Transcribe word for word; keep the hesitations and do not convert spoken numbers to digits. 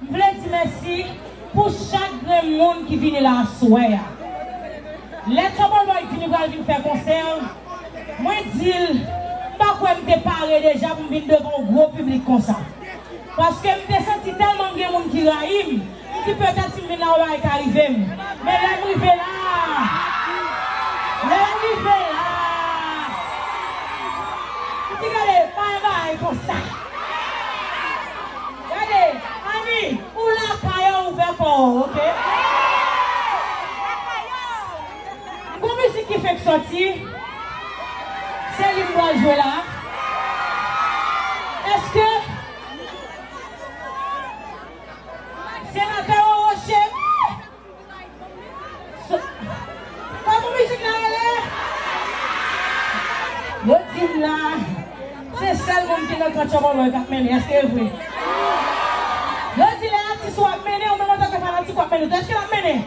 M vle di mèsi pou chak grenn moun ki vini la aswè a. Lè Trouble Boy di li pral vin fè konsè, mwen di l, m pa kwè m te pare deja pou m vin devan yon gwo piblik konsa. Paske m te santi tèlman m gen moun ki rayi m, m di petèt si m vin la yon bagay ka rive m. Men lè m rive la, lè m rive la, m di gade, pa yon bagay konsa. Gade, Ani, ou lakay ou ouvè kò w, oke? M gon mizik ki fenk sòti, se li m pral jwe la. Èske Senatè Roro Cheri? Kòman mizik la rele? Yo di m la, se sèl moun ki nan kan Trouble Boy k ap mennen. Èske e vre? Yo di lè atis ou ap mennen, ou menm antanke fanatik ou ap mennen tou. Èske l ap mennen?